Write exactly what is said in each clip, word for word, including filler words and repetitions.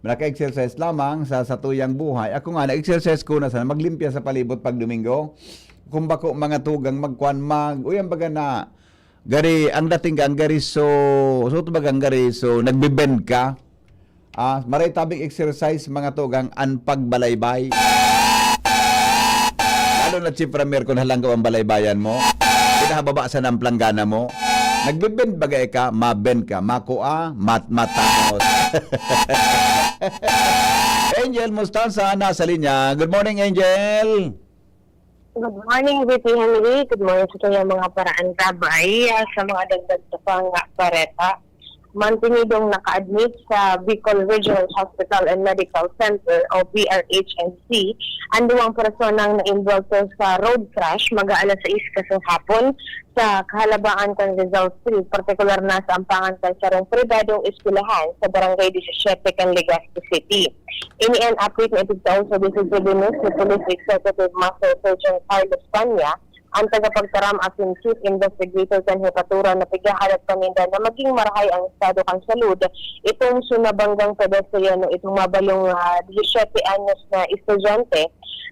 Naka-exercise lamang sa satuyang buhay. Ako nga, nag-exercise ko na sana, maglimpya sa palibot pag Domingo. Kung bako mga tugang magkuan, mag, uy, ang baga na, gari, ang dating ka, ang gari so, so ito baga ang gari so, nagbe-bend ka. Ah, maray tabing exercise, mga tugang, ang pagbalaybay. Lalo na, Chief Ramer, kung halanggaw ang balaybayan mo, pinahababa sa ng planggana mo. Nagbe-bend bagay ka, ma-bend ka, makua, mat matamos. Angel Mostanza, nasa linya. Good morning, Angel. Good morning, V P Henry. Good morning sa kanyang mga paraan, Rabay. Ah, Sa mga dagdag sa pang bareta, mantinidong naka-admit sa Bicol Regional Hospital and Medical Center o B R H M C ang duwang personang naimbwelto sa road crash mag-aalas sais kasong hapon sa kahalabaan kan Rizal Street, partikular na sa ampangan kan sarong pribadong eskwelahan sa Barangay disisiete kan Legazpi City. Ini an update na itigtaon sa District News ni Police Executive Master Sergeant Carlos Panya, ang tagapagtaram asin Chief Investigator kan Hepatura na pighahalat pa ninda na maging marahay ang estado kan salud itong sinabanggang pedestriano, itong mabalong ah, disisiete anyos na estudyante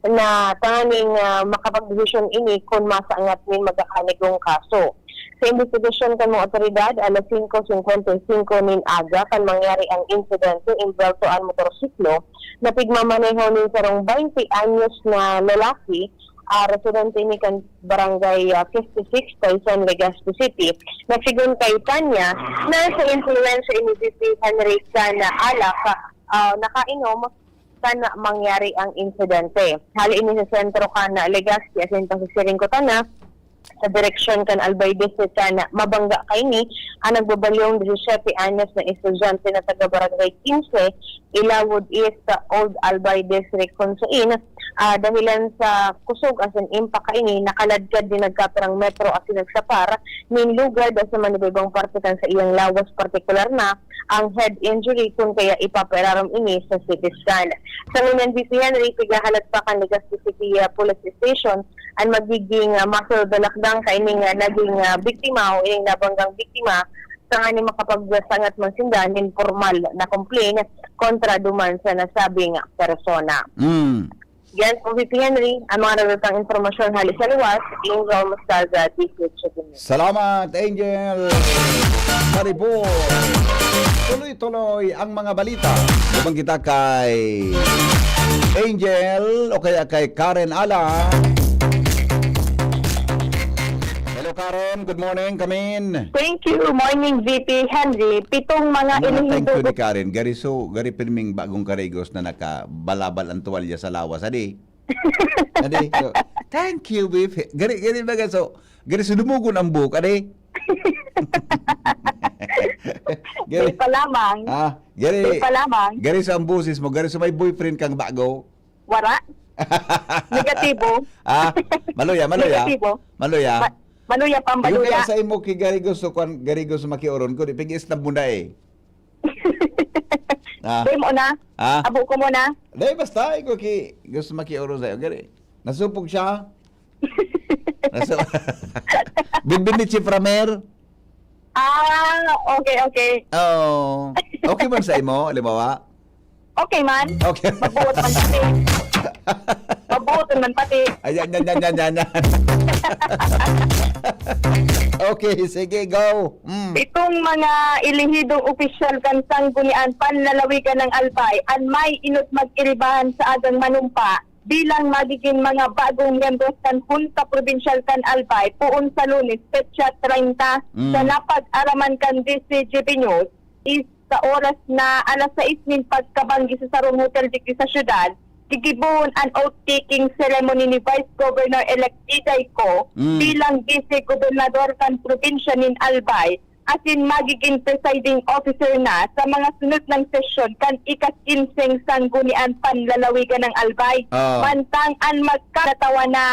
na tanganing ah, makapagdesisyon ini kun masangat nin magkakanigong kaso. Sa imbestigasyon kan mga otoridad, alas singko singkwenta y singko nin aga kan mangyari ang insidente, imbwelto an motorsiklo na pigmamaneho nin sarong baynte anyos na lalaki, ah, residente ini kan Barangay ah, fifty-six, Quezon, Legazpi City, na sigon kay Tanya, nasa impluwensya ini si Henry kan alak, ah, nakainom, kan mangyari ang insidente. Hali ini sa sentro kan Legazpi asin pasisiring kutana, sa direksyon kan Albay District kan mabangga kaini ang nagbabalyong disisiete anyos na estudyante na taga Barangay quince, Ilawod East, Old Albay District, kun sain, ah, dahilan sa kusog asin impact kaini, nakaladkad din nagkapirang metro asin nagsapar nin lugad sa manibaybang parte kan sa iyang lawas, partikular na ang head injury, kun kaya ipapairarom ini sa C T scan. Sa ngunyan, V P Henry, pighahalat pa kan Legazpi City ah, Police Station an magiging ah, masulod na lakdang kaining ah, naging ah, biktima o ining nabanggang biktima, tanganing makapagsangat man sinda nin pormal na complaint kontra duman sa nasabing persona. Mm. Yan po, V P Henry, ang mga nadatang impormasyon hali sa luwas, Angel Moscalza, D P H News. Salamat, Angel. Sa report. Tuloy-tuloy ang mga balita. Naman kita kay Angel o kaya kay Karen Ala. Hello, Karen. Good morning. Come in. Thank you. Morning, V P Henry. Pitong mga Ano na thank inihido you ni Karen? Gari so, gari pirming bagong karigos na nakabalabal ang tuwalya sa lawas. Adi? Adi? So, thank you, V P. Gari, gari baga so, gari so dumugon ang buhok. Adi? Di pa lamang. Ah, gari, Di pa lamang. Gari sa ang boses mo, gari sa may boyfriend kang bago. Wara? Negatibo. Ah, maluya, maluya. Negatibo. Maluya. Ma- maluya, Ikaw pambaluya. Kaya sa imo kay gari gusto kwan, gari gusto makiuron ko, di pag-istab mo na eh. Ah, Di mo na. ah. Abo ko muna. Dahil basta, ikaw ki, gusto makiuron sa'yo, gari. Nasupog siya. Nasu- Binbin ni Chief Ramer. Ah, okay, okay. Oh. Okay man sa imo, halimbawa? Okay man. Okay. Mabuot man pati. Mabuot man pati. Ayan, yan, yan, yan, yan, yan. Okay, sige, go. Mm. Itong mga ilihidong opisyal kan Sanggunian Panlalawigan ng Albay an may inot mag-iribahan sa agang manumpa bilang magiging mga bagong miyembros kan Hunta Probinsyal kan Albay poon sa Lunes, petsa treinta, Mm. sa napag-araman kan D C G B News is sa oras na alas sais nin pagkabanggi sa sarong hotel digdi sa syudad, gigibohon an oath-taking ceremony ni Vice Governor-elect Diday Co Mm. bilang Vice Gobernador kan probinsya nin Albay, asin magiging presiding officer na sa mga sunod nang sesyon kan ika-kinseng Sanggunian Panlalawigan ng Albay. Ah. Mantang an magkatawa na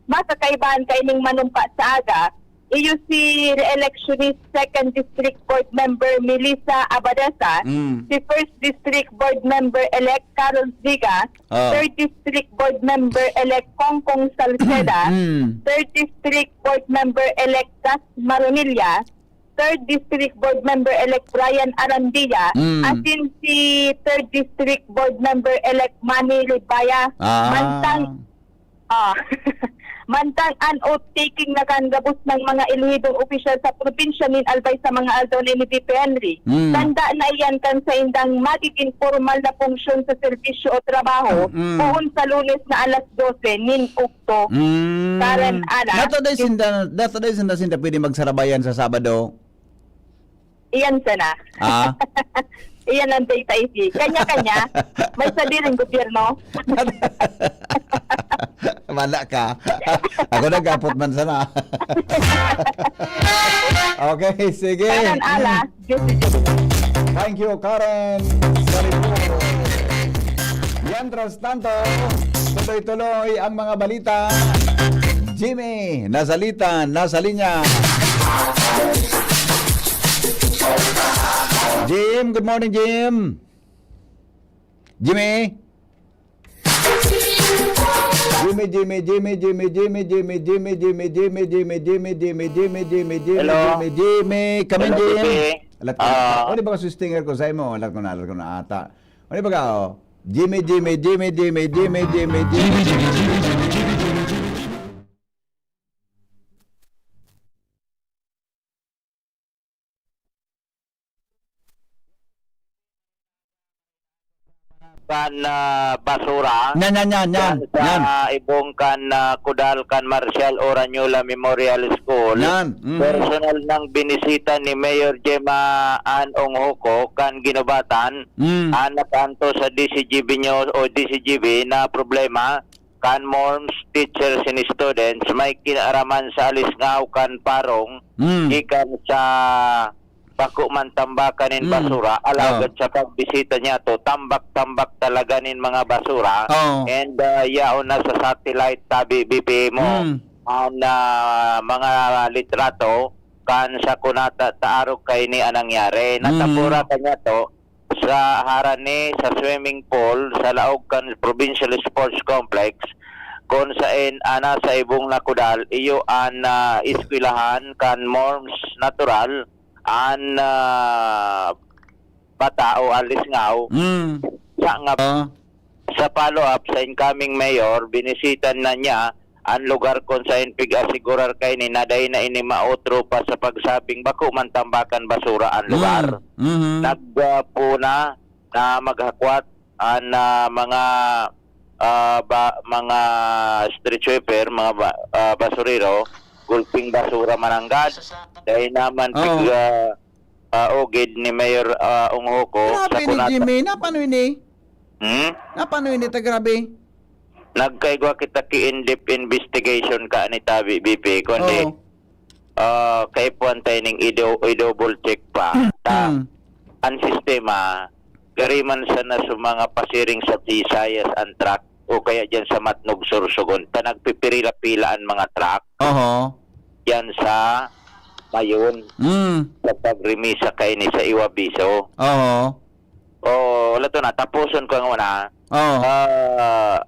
makakaibahan kaining manumpa sa aga, iyo si re-electionist Second District Board Member Melissa Abadesa, Mm. si First District Board Member-elect Carol Ziga, Ah. Third District Board Member-elect Kongkong Salceda, Mm. Third District Board Member-elect Das Maronilla, third District Board Member-elect Brian Arandia, Mm. asin si third District Board Member-elect Manny Libaya. Ah. Mantang, ah, mantang an oath-taking na kan gabos nang mga elehidong opisyal sa probinsya nin Albay sa mga aldaw na ini, V P Henry. Mm. Tanda na iyan kan saindang magiging pormal na funksyon sa serbisyo o trabaho, Mm. poon sa Lunes na alas dose nin ugto. Mm. Karen Ala. Nato day sinda, nato day sinda, sinda pwede magsarabayan sa Sabado? Iyan sana. Ah? Iyan ang data, isi. Kanya-kanya. May sadiring gobyerno. Wala ka. Ako nagkapot man sana. Okay, sige. Karen Ala, Diyos si Diyos. Thank you, Karen. Sorry po. Mientras tanto, tuloy-tuloy ang mga balita. Jimmy, nasa litan, nasa linya. Jim, good morning, Jim. Jimmy? Jimmy, Jimmy, Jimmy, Jimmy, Jimmy, Jimmy, Jimmy, Jimmy, Jimmy, Jimmy, Jimmy, Jimmy, Jimmy, Jimmy, Jimmy, Jimmy, Jimmy, Jimmy, come in, Hello, Jim. P J. Alat ko na. Ah. Ano ba ang sustingan ko sa imo? Alat ko na, alat ko na ata. Ano ba ka, oh? Jimmy, Jimmy, Jimmy, Jimmy, Jimmy, Jimmy, Jimmy, Jimmy, Jimmy, Jimmy, Jimmy, Jimmy, Jimmy. Kan, ah, basura. Yan, yan, yan, yan, Yan sa yan. ibong kan, ah, Kudal kan Marcial Oranyola Memorial School. Yan, mhm. Personal nang binisita ni Mayor Gemma Ann Onghoco kan ginubatan. Mm. Anak anto sa D C G B News o D C G B na problema kan MORMS, teachers and students, may kinaraman sa alisngaw kan parong Mm. gikan sa bako man tambakan nin Mm. basura, alagad Oh. sa pagbisita niya to, tambak-tambak talaga nin mga basura. Oh. And, ah, yaon na sa satellite tabi, B P mo, Mm. ang, ah, mga litrato kan sa kunata taarog kaini ang nangyari. Mm. Natapura ka niya to, sa harani sa swimming pool sa laog kan Provincial Sports Complex, kun saen ana sa ibong na Kudal, iyo an, ah, eskwelahan kan MORMS Natural, an, ah, bata o alisngaw. Mm. Sa nga Ah. Sa follow-up sa incoming mayor, binisita na niya an lugar kun saen pig-asigurar kaini na dai na ini maotro pa sa pagsabing bako man tambakan basura an lugar. Mm, mhm. Nagpuna na maghakwat an, ah, mga, ah, ba-, mga street sweeper, mga ba-, ah, basurero, gulping basura mananggad. Dai naman Oo. pig-, ah, ah, ugid ni Mayor, ah, Onghoco sa Grabe ni kunata. Jimmy, napano ini? Hmm? Napano ini ta, grabe? Nagkaigwa kita ki in-depth investigation ka ni tabi, B P, kundi, Oo. ah, kaipuhan tayo ning i-do-, i-double check pa. Ta, Mm. ang sistema, gari man sana sa mga pasiring sa Visayas ang truck o kaya dyan sa Matnog, Sorsogon, ta nagpipirila-pila ang mga truck. Oho. Yan sa Mayon, Mm. sa pagremisa kaini sa Iwabiso. Oho. O, wala to na. Tapuson ko ang una. Oo. Ah,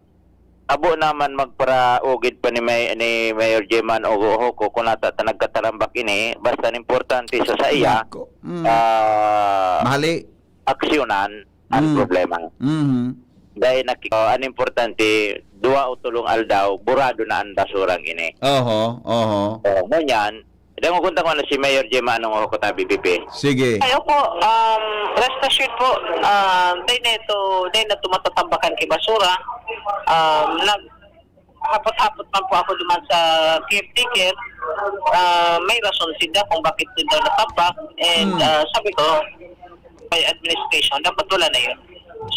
abo naman magparaugid pa ni May-, ni Mayor Gemma Ann Onghoco kung nata ta nagkatarambak ini. Basta ang importante sa saiya, Nako. Mm. ah, Mahali. aksyonan ang Mm. problema. Mhm. Dahil naki-, ah, ang importante, duwa o tulong aldaw, burado na ang basurang ini. Oho, oho. O, ngunyan, Dangogon ta ko na si Mayor Gemma Ann Onghoco ta, B P P. Sige. Ay, opo, um, rest assured po, um, dai na ito, dai na ito matatambakan ki basura. Um, nag-, hapot-hapot man po ako duman sa caretaker. Ah, may rason sinda kung bakit ito daw natambak. And, Hmm. ah, sabi ko, by administration, dapat wala na yun.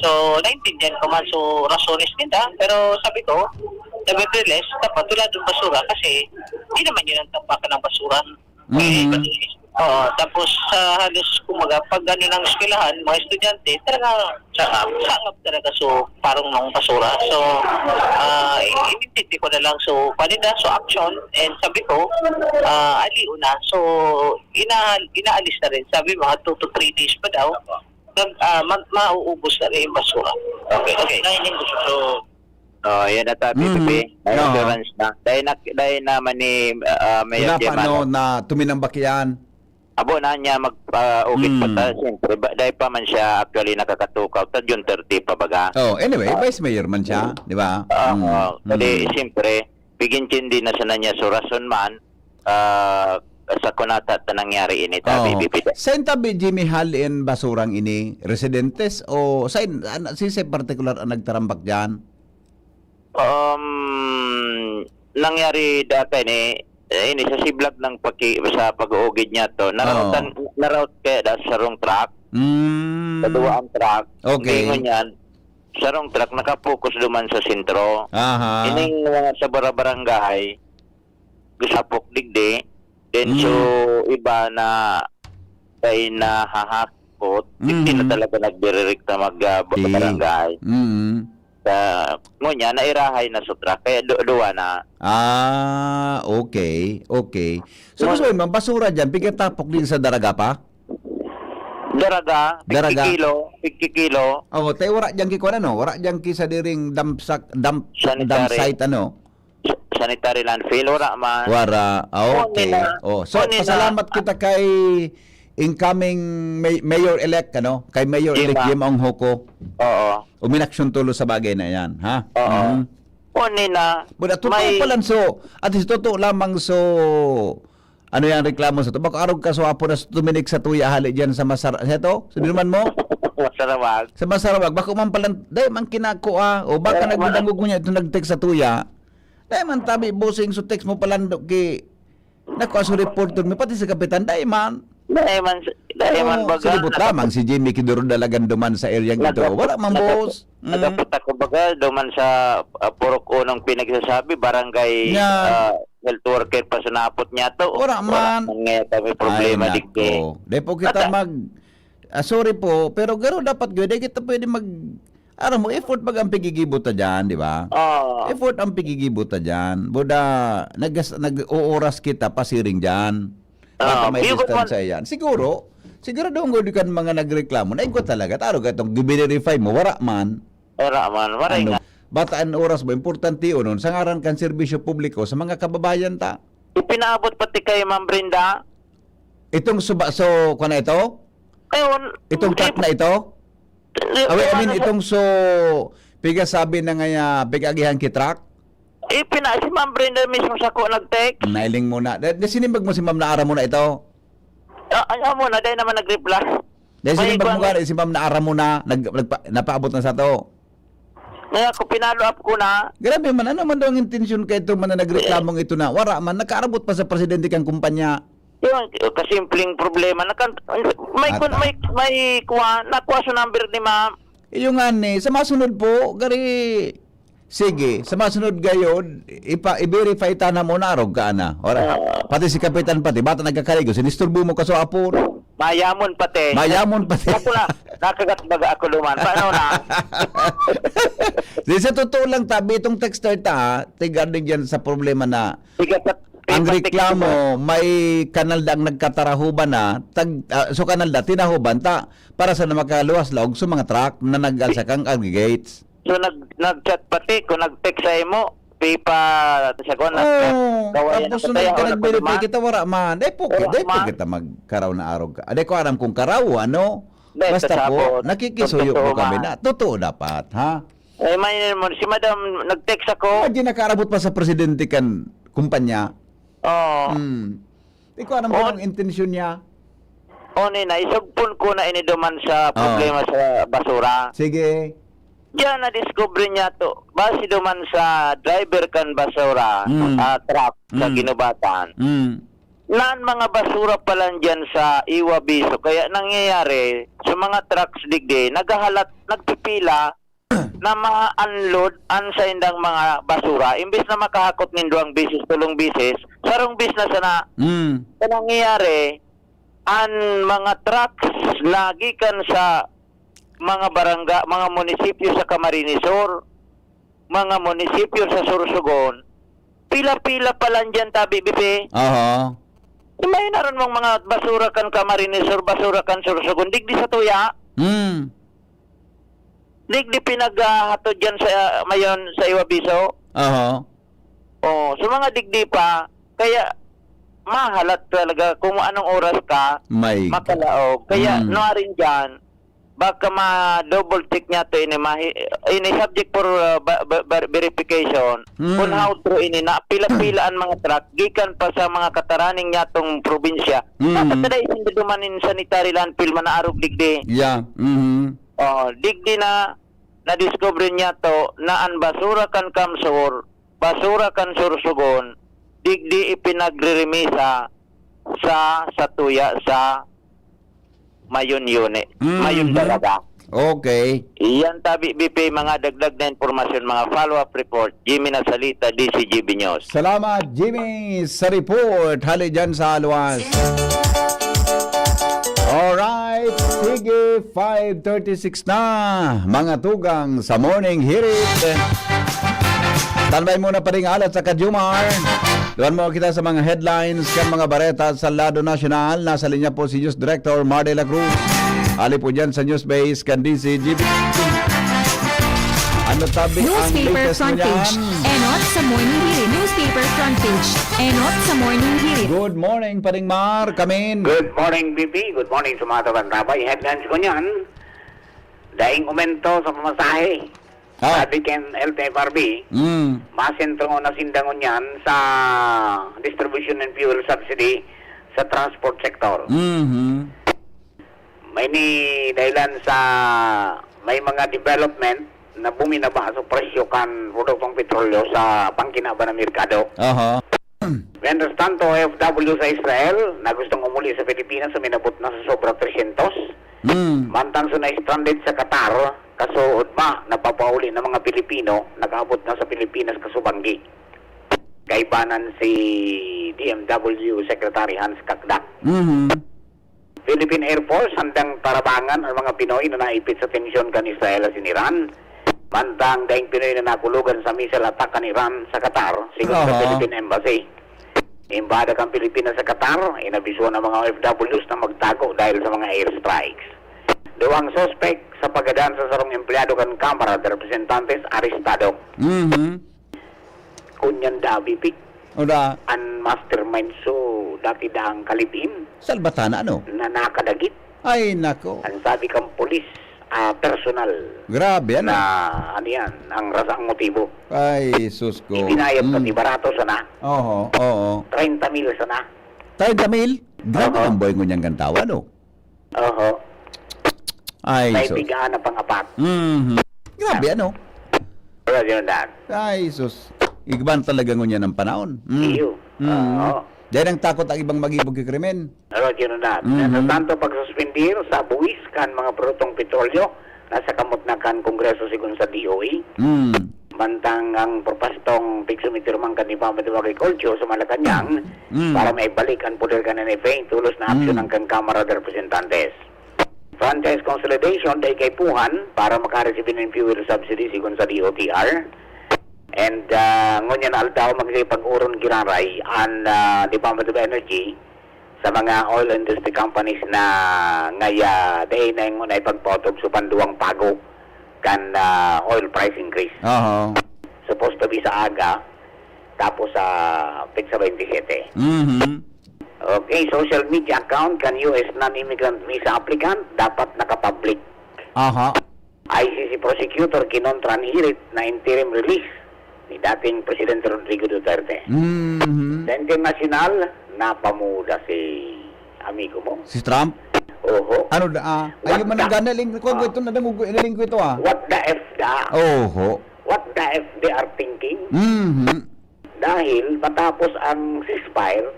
So, naintindihan ko man, so, rasones ninda, pero sabi ko, nevertheless, dapat wala doon basura kasi di naman yun ang tambakan ng basura. Mhm. Eh, oo, tapos sa halos, kumbaga, pag ano ng eskwelahan, mga estudyante, talaga sangap, sangap talaga, so, parang ng basura. So, ah, inintindi ko na lang, so, paninda, so, action, and sabi ko, ah, aliw na. So, ina-, inaalis na rin. Sabi, mga two to three days pa daw. Nag-, ah, mag-, mauubos na rin yung basura. Okay, okay. Naiintindihan ko. So, oh, yan na ta, Mm. B P P. May Oo. assurance na. Dahil na, dahil naman ni, ah, Mayor Wala pa, Gemma, no, no? na tuminambak yan. Abo na niya magpaugit pa ta, siyempre, ba, dahil pa man siya actually nakakatukaw, ta June thirty pa baga. Oh, anyway, Ah. Vice Mayor man siya, di ba? Oo, Mm, kadi, mm. Siyempre, pigintindi na sana niya so rason man, ah, sa kunata ta nangyari ini, tabi, Oo. Bibida. Saan tabi, Jimmy, hal in basurang ini? Residentes o saan, an-, sisay partikular ang nagtarambak diyan? Um, nangyari dati ni, eh, ini sa siblag ng paki-, sa pag-uugid niya to, Oo. Narautan, naraut kaya da sa sarong truck, Mm. sa duwa ang truck. Okay. Ingon yan, sarong truck nakapokus duman sa sentro. Aha. Ining mga sa bara-, barangay, gasapok digdi. Then, Mm. so, iba na kay nahahakot, hindi na Mhm. talaga nagdirekta mag, ah, Di. barangay. Mm. Sa, ngunyan, nairahay na sa truck, kaya du-, duwa na. Ah, okay, okay. So, Ngun- gusto mo, basura dyan, pigatapok din sa daraga pa? Daraga, Daraga. Pigkikilo, pigkikilo. Oh, tayo wala dyan ki kuwan, ano? Wala dyan ki sa diring dump sa-, dump, Sanitary. Dump site, ano? Sa-, sanitary landfill, wala man. Wala. Ah, Kunin okay. na. Oh, so, Kunin na. Pasalamat kita kay incoming may-, mayor-elect, ano? Kay Mayor-elect Jim Ang. Jim Ang Hoko. Oo. Uminaksyon tulo sa bagay na yan, ha? Oo. Mhm. Kunin na. But, ah, totoo May pa lang, so, at least, totoo lamang, so, ano yung reklamo sa to? Bako arog ka, so, apo na tuminik sa tuya, hali dyan sa Masar-, sa ito? Sa Binuman mo? Masarawag. Sa Masarawag, bako man palang, dahil man kinakua, o baka Wala man. Nagdadangog mo niya, ito nag-text sa tuya. Dahil man tabi, bossing, so text mo palang do-, ki, naku, aso reporter mo, pati sa kapitan, dahil man. Dahil man, dahil man Oo, baga, silibot naka- lamang si Jimmy Kiduro dalagan duman sa area ito. Nagap-, Wala man, nagap-, boss. Mm. Nagapot ako baga, duman sa, ah, Purok Unong pinagsasabi, barangay, Yan. ah, health worker pa sa napot niya to. Wala Wala man. Man nga kami problema Ay, digdi. Nako. Di po kita Ata- mag-, ah, sorry po, pero garo dapat gawin, di kita pwede mag-, aram mo, effort pag ang pigigibo ta dyan, di ba? Oo. Effort ang pigigibo ta dyan. Buda, nag-, nag-ooras kita pasiring dyan. Baka Ah, may yung distansya yan. Siguro, siguro doon ko di kan mga nagreklamo. Naigwa talaga. Taro ka itong gibinirify mo. Wara man. Wara man. Wara Ano, nga. Bata ang oras mo. Importante yun. Sa ngaran kan serbisyo publiko, sa mga kababayan ta. Ipinaabot pati kay Ma'am Brenda. Itong suba, so, kung na ito? Ayun. Itong truck na ito? Awi, I mean, itong so, piga sabi na nga, ah, pig-agihan ki truck? Eh, pina-, si Ma'am Brenda mismo sa ko nag-text. Nailing mo na. Da-, da-, sinimbag mo si Ma'am Naara mo na ito? Ah, ayaw mo na, dahil naman nag-reply. Dahil May sinimbag mo kwan- nga, si Ma'am Naara mo na, nag-, nagpa-, napaabot na sa to. Kaya ako, pinalo up ko na. Grabe man, ano man daw ang intensyon ka ito man na nagreklamong ito na? Wara man, nakaarabot pa sa presidente kang kumpanya. Yun, kasimpleng problema. Naka-, may, Ata. May, may kuha, nakuha sa number ni ma'am. Iyo nga ni, sa masunod po, gari, sige, sa masunod gayod, ipa, i-verify ta na mo na, arog ka na. Ora, Ah. Pati si Kapitan pati, bata nagkakaligo, sinisturbo mo ka sa apon. Mayamon pati. Mayamon pati. Ako na, nakagat baga ako duman. Paano na? Di, sa totoo lang, tabi itong texter ta, ha, regarding dyan sa problema na Sige, pat-, ang pat-, reklamo, may kanal da ang nagkatarahuban na, tag-, ah, so kanal da, tinahuban ta, para sa na makaluwas laog sa mga truck na nag-alsa kang aggregates. So, nag-, nag-chat pati, kung nag-text sa imo, pipa, sa kuwan, nag-, Oo, kawayan tapos na sunod tayo, ka wala pa nag-verify, duman. Kita, wara man. Dahil po, Wala dahil po man. Kita magkaraw na arog ka. Dahil ko aram kung karaw, ano? Dahil Basta sa po, sabot, nakikisuyo kung po totoo kami man. Na. Totoo dapat, ha? Eh, may mo, si madam, nag-text ako. Imagine, nakaarabot pa sa presidente kan kumpanya. Oo. Hmm. Di ko alam kung O- anong intensyon niya. O, ni, naisugpon ko na ini duman sa Oo. Problema sa basura. Sige. Diyan, na-discover niya to. Base duman sa driver kan basura, Hmm. ah, truck sa Hmm. Ginubatan. Hmm. Naan mga basura pa lang diyan sa Iwa Biso. Kaya nangyayari, sa mga trucks digdi, naghahalat, nagpipila, na ma-unload an saindang mga basura, imbes na makahakot nin duwang beses, tulong beses, sarong beses na sana. Mm. Ang nangyayari, ang mga trucks na gikan sa mga barangay, mga munisipyo sa Camarines Sur, mga munisipyo sa Sorsogon, pila-pila pa lang diyan, tabi, Bibi. Aha. Imaginaron mong mga basura kan Camarines Sur, basura kan Sorsogon, digdi sa tuya. Mm. Digdi pinaghahatod yan sa, mayon sa Iwa Biso. Aha. Oh, sa mga digdi pa, kaya mahalat talaga kung anong oras ka May makalaog. Kaya, Mm. nuarin dyan, baka ma-double check niya to ini, mahi-, ini subject for, uh, ba-, ba-, ba-, verification. Mm. Kung how true ini, na pila-pila ang mga truck, gikan pa sa mga kataraning niya tong probinsya. Mm. Dapat na isinda duman in sanitary landfill, manaarog digdi. Yeah. Mm-hmm. Oh, digdi na, nadiskubre niya to, na ang basura kan Kamsur, basura kan Sorsogon, digdi ipinagriremisa sa satuya sa Mayun Yuni. Mhm. Mayun talaga. Okay. Iyan tabi, B P, mga dagdag na impormasyon, mga follow-up report. Jimmy Nasalita, D C G B News. Salamat, Jimmy, sa report. Hali dyan sa Aluas. Alright. Sige, five thirty-six na. Mga tugang sa Morning Hirit. Tanbay muna pa rin alat sa Kajumar. Duan mo kita sa mga headlines kan mga bareta sa lado nasyonal. Nasa linya po si News Director Mar de la Cruz. Ali po dyan sa News Base kan D C G B. Ano tabi ang Newspaper latest mo front page. Dyan? Enot sa Morning Hirit. Newspaper front page. Enot sa Morning Hirit. Good morning, Paring Mar. Kamin. Good morning, B P. Good morning sa mga tabantabay. Headlines ko niyan, daing umento sa pamasahe. Ah. Sabi kan L T F R B, Mm. masentro na sinda ngunyan sa distribution and fuel subsidy sa transport sector. Mhm. May ni dahilan sa may mga development na buminaba sa presyo kan produktong petrolyo sa pangkinaban ng merkado. Aha. Mientras tanto, O F W sa Israel na gustong umuli sa Pilipinas, uminabot na sa sobra trescientos. Mm. Mantang sa na-stranded sa Qatar, kasuodma, napapauli ng mga Pilipino, nag-abot na sa Pilipinas kasubanggi. Kaibanan si D M W Secretary Hans Cacdac. Mhm. Philippine Air Force handang tarabangan ang mga Pinoy na naipit sa tensyon kan Israel asin Iran. Mantang daing Pinoy na nakulogan sa missile attack kan Iran sa Qatar, sigon sa Aha. Philippine Embassy. Embahada kan Pilipinas sa Qatar, inabisuhan ang mga O F Ws na magtago dahil sa mga airstrikes. Duwang suspek sa paggadan sa sarong empleyado kan Kamara de Representantes arestado. Mhm. Kunyan dabi, Pik. Oda. An mastermind so dati daang kalibin Salbatana, ano? na nakadagit. Ay, nako. Ang sabi kang pulis, ah, personal Grabe, ano? na, ano yan, ang rasang motibo. Ay, sus ko. Ibinayad Mm. pati barato sana. Oho, oo. Treinta mil sana. Treinta mil? Grabe Oho. ang boy ngunyan kan tawa, no? Oho. Ay, May sus. bigaan na pangapat. Mhm. Grabe, ano? Wala yun, Dan. Ay, sus. Igban talaga ngunyan ang panahon. Mm. Iyo. Mm. Oo. Dahil ang takot ang ibang mag-ibog kay krimen. Wala yun, Dan. Mhm. Sa tanto pagsuspendir sa buwis kan mga produktong petrolyo, nasa kamot na kan Kongreso sigon sa D O E. Mm. Mantang ang propostong pigsumitirmang kan Department of Agriculture sa Malacañang Mm. para maibalik ang poder kan N F A, tulos na aksyon Mm. ang kan Kamara de Representantes. Franchise consolidation, dai kaipuhan para makaresibir nin fuel subsidy, sigon sa D O T R. And, ah, ngunyan na aldaw, magsipag-oron giraray an, ah, Department of Energy sa mga oil industry companies na ngaya dai na yung na ipagpautob sa panduwang pago kan, ah, oil price increase. Aha. Supposed to be sa aga, tapos sa petsa twenty-seven. Mhm. Okay, social media account kan U S non-immigrant visa applicant dapat nakapublic. Aha. I C C prosecutor kinontra an hirit na interim release ni dating Presidente Rodrigo Duterte. Mhm. Sa internasyonal, napamuda si amigo mo. Si Trump? Oho. Ano da, ah, What ayun man ang the gana, ling-, kung Ah. ito, nadangog ko, inaling ko ito, ah. What the F da? Oho. What the F they are thinking? Mhm. Dahil matapos ang ceasefire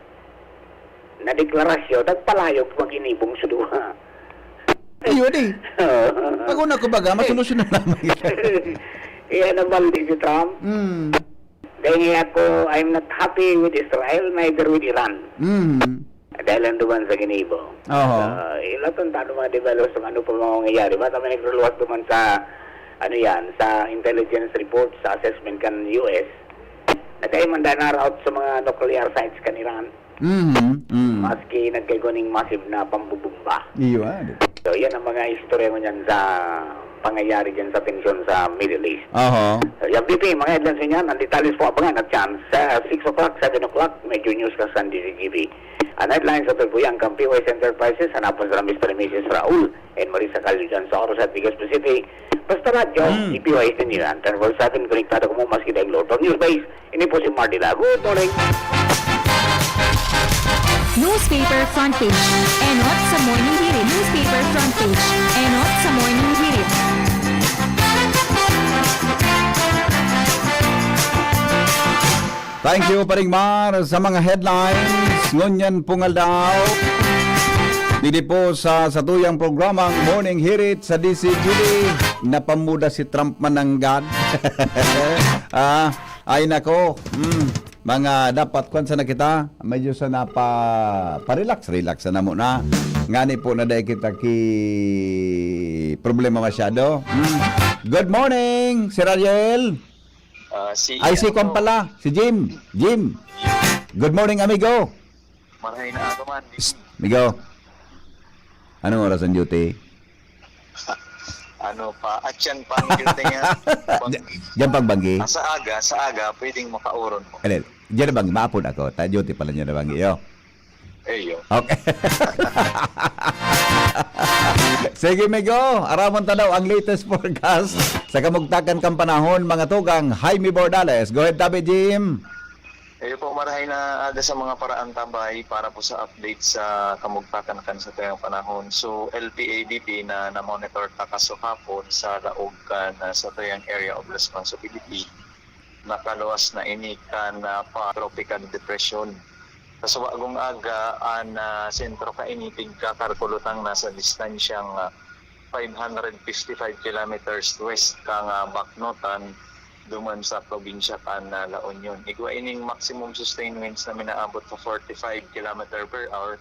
na deklarasyon, nagpalayog magginibong sa duha. Ayun eh. Oo. Pag una ko baga, masolusyon na naman yan. Kaya nabaldi si Trump. Mm. Dahil nga ako, I'm not happy with Israel, neither with Iran. Mm. Dahil lang duman sa ginibo. Oho. Ah, ilaton ta ano mga developments, ano pa mga mangyayari. Basta may nagluluwas duman sa, ano yan, sa intelligence report, sa assessment kan U S. Nagkaimanda na route sa mga nuclear sites kan Iran. Mhm, mhm. Maski nagkaigo ning massive na pambubumba. Iyo, ah, di ba? So, yan ang mga istorya ngunyan sa pangyayari dyan sa tensyon sa Middle East. Aha. So, yan, V P, mga headlines niyan. Ang detalles po, abangan at chance sa six o'clock, seven o'clock, medyo news ka sa D C G B. Ang headlines sa Turbuyan kang P Y S Enterprises, hanapon sa Mister and Missus Raul and Marisa Calio dyan sa Oros at Legazpi City. Basta Radyo, Hmm. D P Y S ninyo yan. Twenty-four seven, konektado ko mo, maski dahil Lord. Pag news base, ini po si Marty Lago. Good morning. Newspaper front page. Enot sa Morning Hirit. Newspaper front page. Enot sa Morning Hirit. Thank you, Paring Mar, sa mga headlines. Ngunyan pong aldaw, didi po sa satuyang programang Morning Hirit sa D C G D, napamuda si Trump mananggad. Ah, ay nako. Mm, mga dapat kwan sana kita, medyo sana pa, pa-relax, relax sana muna. Ngani po na dai kita ki problema masyado. Mm. Good morning, Sir Ariel. Ah, si Ay, si ano Kwan to? Pala, si Jim. Jim. Good morning, amigo. Marahay na aga man. Psst, amigo. Anong oras ang duty? Ano pa? At yan pa ang duty niya. Bang- Diyan pagbanggi. Ah, sa aga, sa aga, pwedeng makauron mo. Alin? Diyan na banggi. Maapon ako. Ta duty pala niya na banggi, yo. Eyo. Okay. Sige, migo. Aramon ta daw ang latest forecast sa kamugtakan kan panahon, mga tugang Jaime Bordales. Go ahead, Tabi Jim. Eyo po, marahay na aga sa mga paraan tabay para po sa update sa kamugtakan kan satuyang panahon. So, L P A D P na na-monitor ta kasahapon sa laog kan, ah, satuyang area of responsibility, nakaluwas na ini kan, ah, pa tropical depression. Sa subagong aga, an, ah, sentro kaini tigkakalkulotang nasa distansyang, ah, five hundred fifty-five kilometers west kan, ah, Baknotan, duman sa probinsya kan, ah, La Union. Igwa ining maximum sustained winds na minaabot sa forty-five kilometer per hour,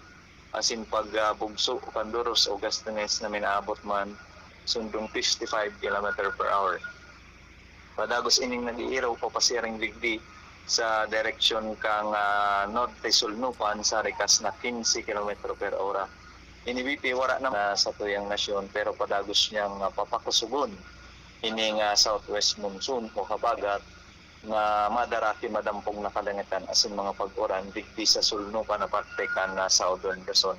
asin pag, ah, bugso o kanduros o gustiness na minaabot man, sundong fifty-five kilometer per hour. Padagos ining nag-iiraw papasiring digdi sa direksyon kan, ah, norte sulnupan sa rikas na quince kilometro per ora. Ini, V P, wara na, ah, satuyang nasyon, pero padagos niyang, ah, papakusugon ining, ah, southwest monsoon o habagat na madara ki madampog na kalangitan asin mga pag-uran digdi sa sulnupan na parte kan, ah, Southern Luzon.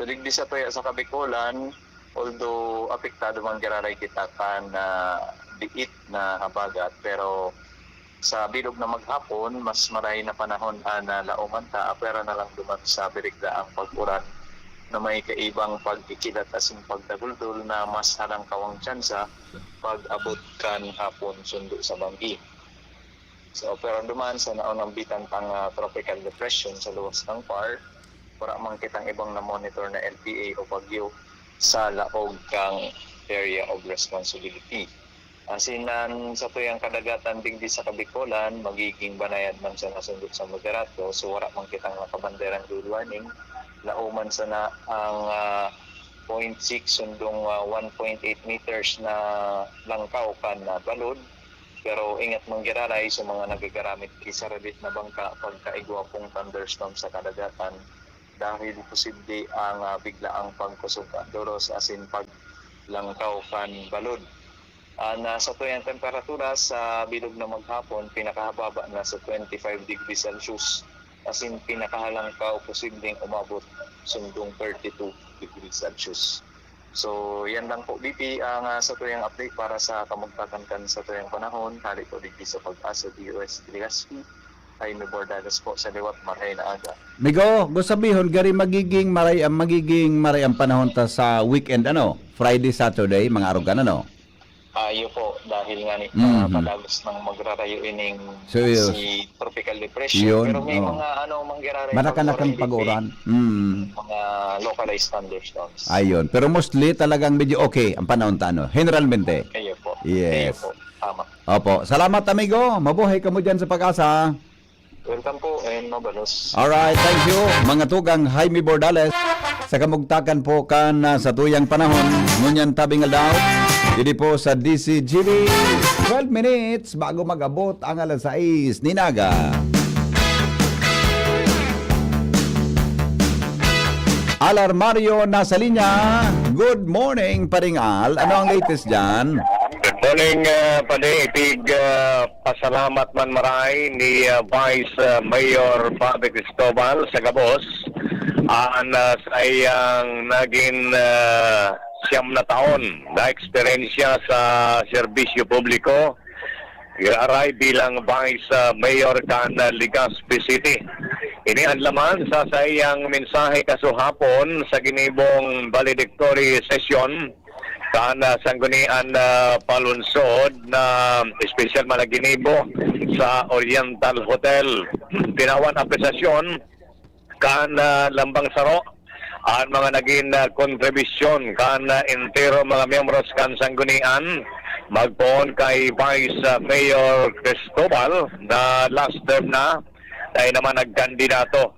So, digdi sa tuya sa Kabikolan, although apektado man giraray kita kan, ah, biit na habagat, pero sa bilog na maghapon, mas marahay na panahon an, ah, laoman ta, apwera na lang duman sa birigdaang pag-uran na may kaibang pag-ikilat asin pagdaguldol na mas halangkaw ang tsansa pag-abot kan hapon sundo sa banggi. So, pero duman sa naunambitan tang, ah, tropical depression sa luwas kan PAR, wara man kitang ibang na-monitor na L P A o bagyo sa laog kan area of responsibility. Asin an satuyang kadagatan digdi sa Kabikolan, magiging banayad man sana sundo sa moderato, so wara man kitang nakabanderang gale warning. Laoman sana ang, ah, point six sundong, ah, one point eight meters na langkaw kan, ah, balod. Pero ingat man giraray sa mga nagagaramit ki sarabit na bangka pagka igwa pong thunderstorm sa kadagatan, dahil posible ang, ah, biglaang pagkusog kan doros asin paglangkaw kan balod. An, ah, satuyang temperatura sa bilog na maghapon, pinakahababa nasa twenty-five degrees Celsius, asin pinakahalangkaw posibleng umabot sundong thirty-two degrees Celsius. So, yan lang po, V P, ang, ah, satuyang update para sa kamugtakan kan satuyang panahon. Hali po digdi sa Pag-asa, D O S Legazpi. Jaime Bordales po sa liwat, maray na aga. Migo, gusto sabihon, gari magiging maray ang, magiging maray ang panahon ta sa weekend, ano? Friday, Saturday, mga arugan, ano? Ayo po, dahil nga ni, Mhm. ah, padagos nang magrarayo ining Serious. si tropical depression. Yun, Pero may oo. mga, ano, mangyayari Marakan-rakan pag-uran, pag-uran. Mm. mga localized thunderstorms. Ayun. Pero mostly talagang medyo okay ang panahon ta, ano? Generalmente. Ayo po. Yes. Ayo po. Tama. Opo. Salamat, amigo. Mabuhay kamo dyan sa Pag-asa. Welcome po and mabalos. Alright, thank you. Mga tugang Jaime Bordales, sa kamugtakan po kan, ah, satuyang panahon, ngunyan tabing aldaw, didi po sa D C G B, twelve minutes bago mag-abot ang alas sais nin aga. Alarmario nasa linya. Good morning, Paring Al. Ano ang latest dyan? Good morning, uh, Pade. Ipig uh, pasalamat man maray ni uh, Vice uh, Mayor Bobby Cristobal sa gabos an uh, sa iyang naging uh, siyam na taon na eksperyensya sa serbisyo publiko, giraray bilang Vice uh, Mayor kan uh, Legazpi City. Ini an laman sa saiyang mensahe kasuhapon sa ginibong valedictory session kan uh, Sanggunian uh, Palunsod na espesyal man na ginibo sa Oriental Hotel. Tinawan apresasyon kan uh, lambang saro an mga naging uh, kontribusyon kan uh, entero mga miyembros kan Sanggunian, magpoon kay Vice uh, Mayor Cristobal na last term na, dai naman nagkandidato.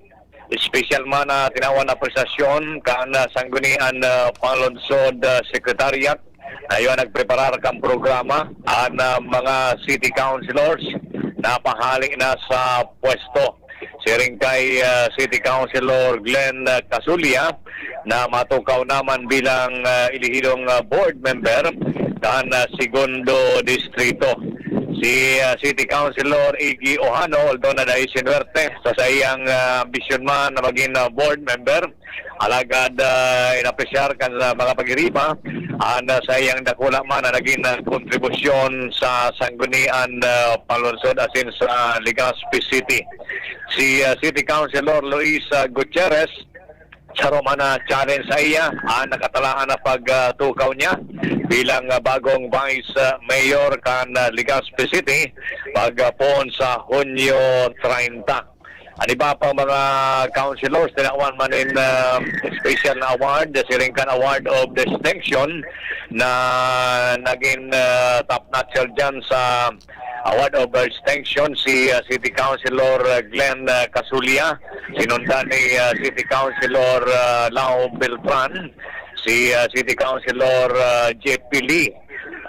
Espesyal man na tinawan na apresasyon kan uh, Sanggunian uh, Panlunsod uh, Secretariat na iyo nagpreparar kan programa, an uh, mga city councilors na pahali na sa pwesto. Siring kay uh, City Councilor Glenn uh, Casulia na matukaw naman bilang uh, elehidong uh, board member kan uh, Segundo Distrito. Si uh, City Councilor Iggy Ojano, although na dai sinuwerte sa saiyang uh, ambisyon man na maging uh, board member, alagad uh, inapresyar kan uh, mga pag-iriba an uh, saiyang dakula man na naging uh, kontribusyon sa Sanggunian uh, Panlunsod asin sa Legazpi City. Si uh, City Councilor Luis uh, Gutierrez, saro man na challenge sa iya an nakatalaan na pagtukaw niya bilang uh, bagong Vice uh, Mayor kan uh, Legazpi City pagpoon sa Hunyo treinta. An iba pang mga councilors tinawan man nin uh, special na award, siring kan Award of Distinction na naging uh, top notcher dyan sa Award of Distinction si uh, City Councilor uh, Glenn uh, Casulia, sinundan ni uh, City Councilor uh, Lau Beltran, si uh, City Councilor uh, J P Lee,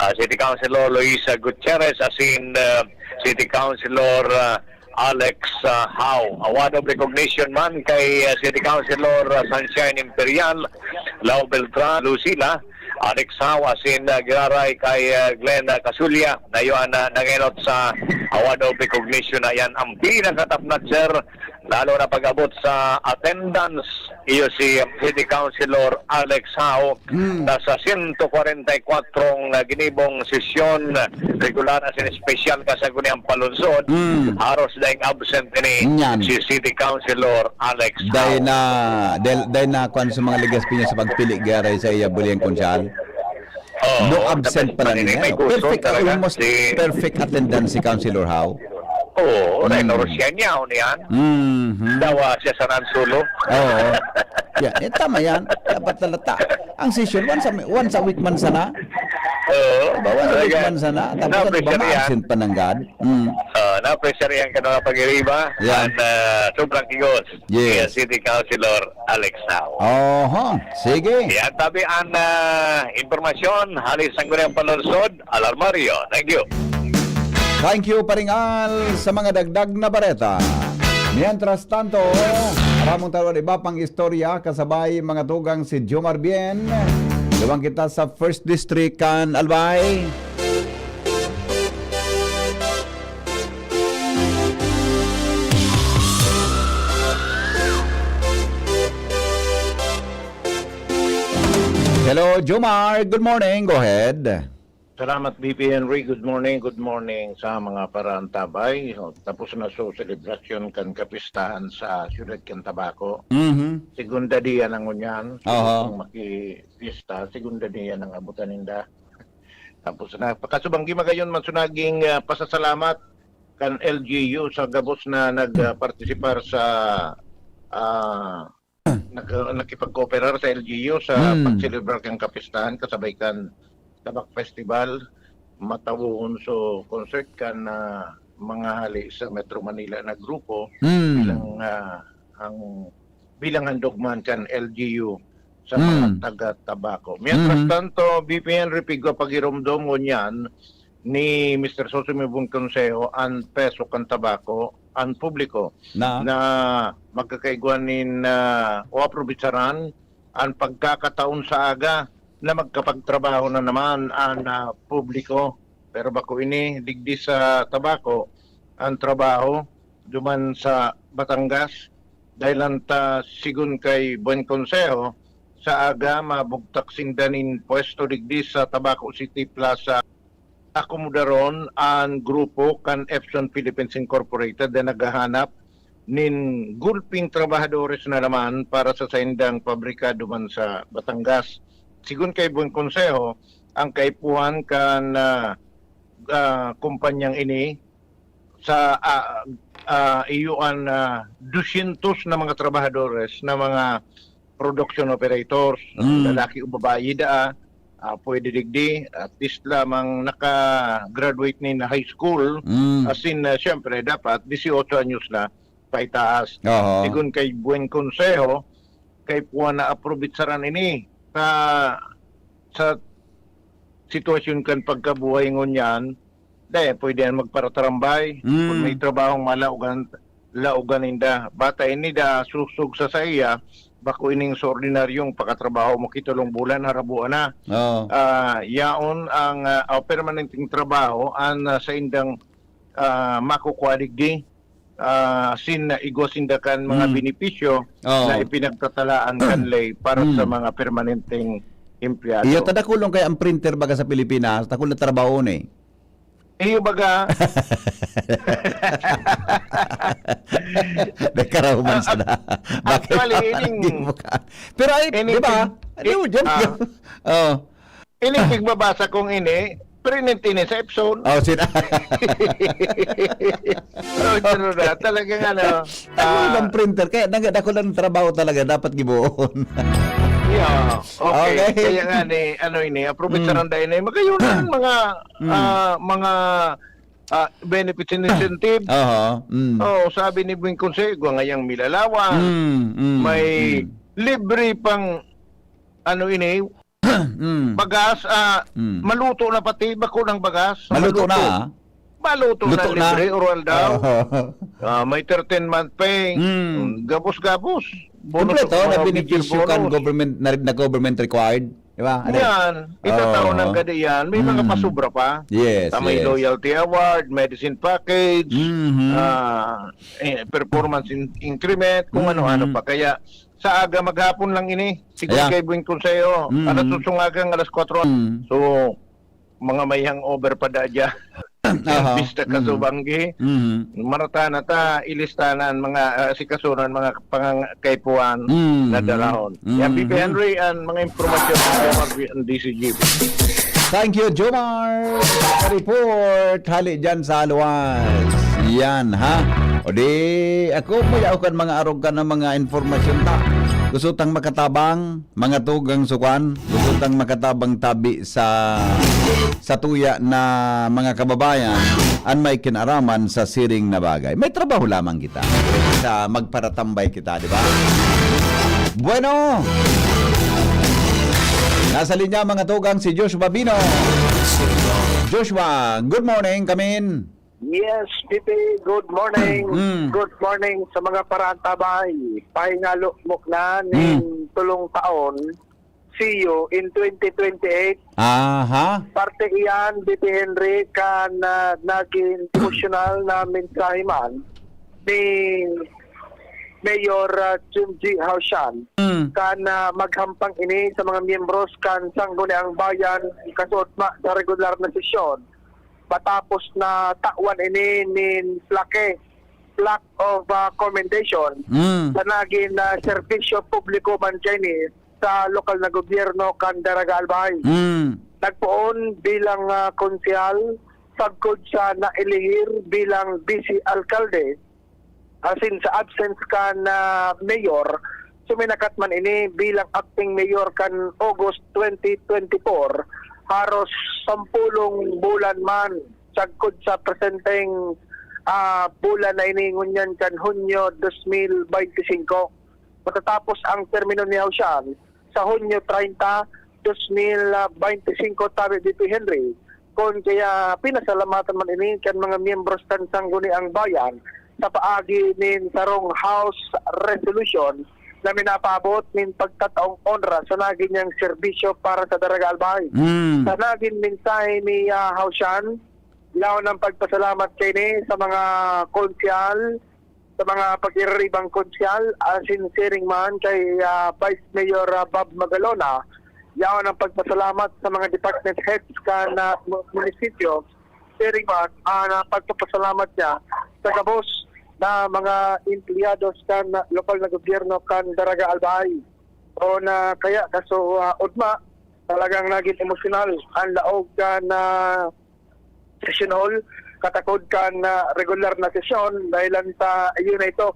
uh, City Councilor Luisa Gutierrez, asin uh, City Councilor uh, Alex uh, Hao. Award of recognition man kay uh, City Councilor uh, Sunshine Imperial, Lau Beltran, Lucila, Alex Hao, asin uh, giraray kay uh, Glenn uh, Casulia na iyo an uh, nangenot sa award of recognition na yan. Ang pinakatapnat, sir, lalo na pag-abot sa attendance, iyo si City Councilor Alex Hao, Mm. na sa sento kwarenta y kwatro na ginibong sesyon, regular asin espesyal kan Sangguniang Palunsod, Mm. haros daing absent ini Nyan. si City Councilor Alex Dai Hao. na, dai, dai na kwan sa mga Legazpiños sa pagpili giraray sa iya buliang konsyal. Oo, No absent the best pala man ini, niya. may No? gusto Perfect, talaga. almost Si, perfect attendance si Councilor Hao. Oo, Mm. Reno Rosian niya, ano yan? Mhm. Dawa siya sa Nansolo. Oo. Yeah, eh, tama yan. Dapat talata. Ang session, once a, once a week man sana. Oo. Diba? Once a week Talaga. man sana. Tapos ano ba, Na-pressure yan. ma-absent pa ng God? Mm. Ah, na-pressure yan ka mga pag-iriba. Yeah. At uh, sobrang kigos. Yes. Kaya City Councilor Alex Hao. Oho. Sige. Yan, tabi an uh, impormasyon, hali sa Sangguniang Palunsod, Alarmario. Thank you. Thank you, Paring Al, sa mga dagdag na bareta. Mientras tanto, aramon tayo iba pang istorya kasabay mga tugang si Jomar Bien. Duman kita sa First District kan Albay. Hello, Jomar. Good morning. Go ahead. Salamat, B P Henry. Good morning, good morning sa mga paraantabay. O, tapos na so selebrasyon kan kapistahan sa siyudad kan Tabaco. Mhm. Segunda dia na ngunyan. Aha. Kung makipista, segunda dia nang abutan ninda. Tapos na, pakasubang gimagayon man sunaging ah, pasasalamat kan L G U sa gabos na nagpartisipar sa ah, nag, nakipag-cooperar sa L G U sa Hmm. pagselebrar kan kapistahan kasabay kan Tabak Festival, Matawoon so concert kan ah, mga hali sa Metro Manila na grupo Mm. bilang ah, ang bilang handog man kan L G U sa mga Mm. taga Tabaco. Mientras Mhm. tanto, B P N Ripigwa Pagiromdom ngunyan, ni Mister Susumi Buen Consejo an presyo kan tabako an publiko Na? na magkakaigwa nin, ah, o aprobetsaran an pagkakataon sa aga na magkapagtrabaho na naman an, ah, publiko. Pero bako ini, digdi sa tabako, ang trabaho duman sa Batangas. Dahil lang ta, sigon kay Buen Consejo, sa aga mabugtak sinda nin pwesto digdi sa Tabaco City Plaza. Akomodaron an grupo kan Epson Philippines Incorporated na naghahanap nin gulping trabahadores na naman para sa saindang pabrika duman sa Batangas. Sigon kay Buen Consejo, ang kaipuhan kan, ah, ah, kumpanyang ini sa, ah, ah, iyo an, ah, dusyentos na mga trabahadores na mga production operators, Mm. lalaki o babayi daa, ah, pwede digdi, at least lamang naka-graduate ni na high school, Mm. as in, ah, siyempre, dapat dieciocho anyos na paitaas. Oho. Sigon kay Buen Consejo, kay puwan na aprobetsaran ini sa, sa sitwasyon kan pagkabuhay ngunyan, dai, pwede yan magparatarambay. Mm. Kung may trabahong malaogan, laogan ninda. Bata ini da susog sa saiya, bako ining sa ordinaryong pakatrabaho mo kitulong bulan, harabuan na. Oo. Ah, yaon ang, ah, ah, permanenteng trabaho, an, ah, saindang, ah, makukuha digdi, ah, sin igwa sinda kan mga Mm. benepisyo Oo. na ipinagtatalaan kan Mm. ley para sa Mm. mga permanenteng empleyado. Iyo, ta dakulon kaya ang printer baga sa Pilipinas, dakul na trabaho ni. Iyo baga. Nagkarahuman Ah, sana. Bakit actually, parang ining, di mo ka-, pero ay, ining di ba? pin-, Ano, diyan ah, ka? Oh. Ining pigbabasa kong ini, prinint ini sa Epson. Oh, sina- Oh, pero na, talagang ano, Dakul ah, ang printer, kaya nag-, dakul ang trabaho talaga, dapat giboon. Yeah, okay. Okay. Kaya nga ni, ano ini, aprovechar Mm. ang dahil na yun. Magayon na ang mga, Mm. ah, mga, ah, benefits and incentive. Oho, mm. Oh, sabi ni Bueng Consejo, ngayang milalawan, Mm, mm, may mm. libre pang, ano ini, Mm. bagas, ah, Mm. maluto na pati, bako ng bagas, Maluto na, maluto. ah? Maluto Luto na, na. libre, oral daw. Oo. Ah, may thirteen month pay. Mm. Mm, gabos-gabos. Bonus, Kompleto, mga na major benepisyo kan bonus. government, na, na government required, di ba? Ano? Yan, itatao Oo. ng kada yan. May mga Mm. pasubra pa. Yes, Ah, may yes. loyalty award, medicine package, Mhm. ah, eh, performance in-, increment, kung Mhm. ano-ano pa. Kaya, sa aga maghapon lang ini. Siguro Ayan. kay Bueng Consejo, Mm. alas dos ng aga, alas kwatro. Mm. So, mga may hangover pa da dyan. Aha. Bista Mm. kasubanggi. Mm. Marata na ta, ilista na ang mga, ah, sikasunan, mga pangangakaipuhan Mm. na dalahon. Mm. Yan, P P Henry, ang mga impormasyon ng D C G. Thank you, Jomar, sa report. Hali dyan sa Aluwas. Yan, ha? O di, ako, mayaw kan mga arog ka ng mga informasyon ta. Gusto tang makatabang, mga tugang sukan. Gusto tang makatabang tabi sa, sa tuya na mga kababayan, an may kinaraman sa siring na bagay. May trabaho lamang kita. Sa magparatambay kita, di ba? Bueno! Nasa linya, mga tugang, si Joshua Bino. Joshua, good morning, kamin. Yes, P P, good morning. Mm. Good morning sa mga parantabay. Pahingalo mo na Mm. ning tulong taon, see you in twenty twenty-eight. Aha. Parte iyan, D P Henry, kan, ah, naging emosyonal na mensahe man ni Mayor, ah, Jun G. Haushan. Mm. Kan, ah, maghampang ini sa mga miyembros kan Sangguniang Bayan, kasuodma sa regular na sesyon. Matapos na tawan ini nin plaque, plaque of, ah, commendation Mm. sa nagin, ah, serbisyo publiko man kaini sa lokal na gobyerno kan Daraga Albay. Mm. Nagpoon bilang, ah, konsehal, sagkod sa naelehir bilang vice alkalde, asin sa absence kan, ah, mayor, suminakat man ini bilang acting mayor kan August twenty twenty-four, haros sampulong bulan man, sagkod sa presenteng, ah, bulan na ini ngunyan kan Hunyo dos mil bente singko. Matatapos ang termino ni Haushan sa Hunyo treinta, dos mil bente singko, tabi D P Henry, Kun kaya pinasalamatan man ini kan mga miyembros kan Sangguniang Bayan sa paagi nin sarong House Resolution na minapaabot nin pagtataong onra sa nagin niyang serbisyo para sa Daraga Albay. Mm. Sa nagin mensahe ni, ah, Hausian, yaon ang pagpasalamat kaini sa mga konsehal, sa mga pagkiraribang konsehal, asin siring man kay, ah, Vice Mayor, ah, Bob Magalona, yaon ang pagpasalamat sa mga department heads kan, ah, mu-, munisipyo. Siring man, ah, na pagpapasalamat niya sa gabos na mga empleyados kan lokal na gobyerno kan Daraga Albay. O na kaya kaso, ah, ugma, talagang nagin emosyonal ang laog kan, ah, session hall, katakod kan, ah, regular na sesyon, dahelan ta iyo na ito,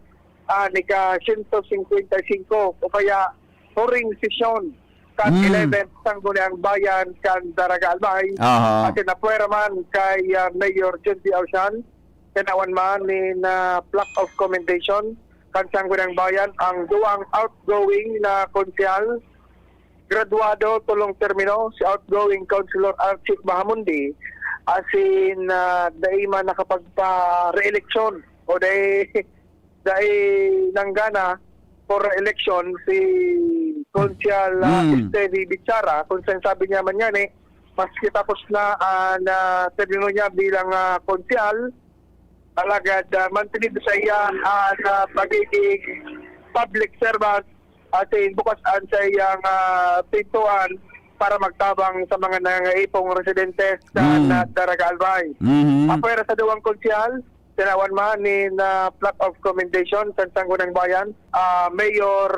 ah, nika siyento singkwenta y singko o kaya huring sesyon kan Mm. eleventh Sangguniang Bayan kan Daraga Albay. Aha. Asin napwera man kay, ah, Mayor John P. Ausian, tinawan man nin, ah, plaque of commendation kan Sangguniang Bayan ang duwang outgoing na konsehal, graduado tolong termino, si outgoing Councilor Archie Bahamundi, asin, ah, dai man nakapagpa-re-eleksyon o dai, dai nanggana for re-election si Konsehal, ah, Hmm. Stevie Bichara, kung saan sabi niya man yan eh, maski tapos na, ah, na termino niya bilang, ah, konsehal, alagad, ah, mantinib sa iya, ah, na pagiging public servant, asin bukas an saiyang, ah, pintuan para magtabang sa mga nangangaipong residentes sa Hmm. Daraga Albay. Mhm. Apwera sa duwang konsehal, tinawan man nin, ah, plaque of commendation sa Sangguniang Bayan, ah, Mayor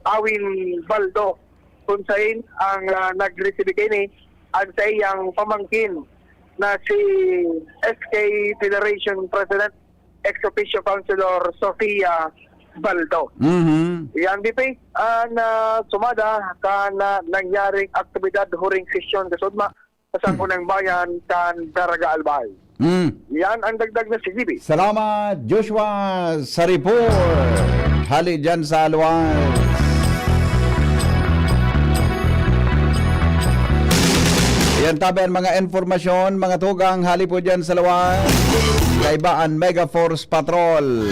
Awin Baldo, kun sain ang, ah, nagresibi kaini, an saiyang pamangkin na si S K Federation President ex officio Councilor Sofia Baldo. Mhm. Yan, B P, an, ah, sumada kan, ah, nangyaring aktibidad huring sesyon kasudma sa Sangguniang Bayan kan Daraga Albay. Mm. Yan ang dagdag na si G B. Salamat, Joshua Saripur. Hali dyan sa Aluas. Yan tabi ang mga informasyon, mga tugang, hali po dyan sa Aluas. Kaiba ang Mega Force Patrol.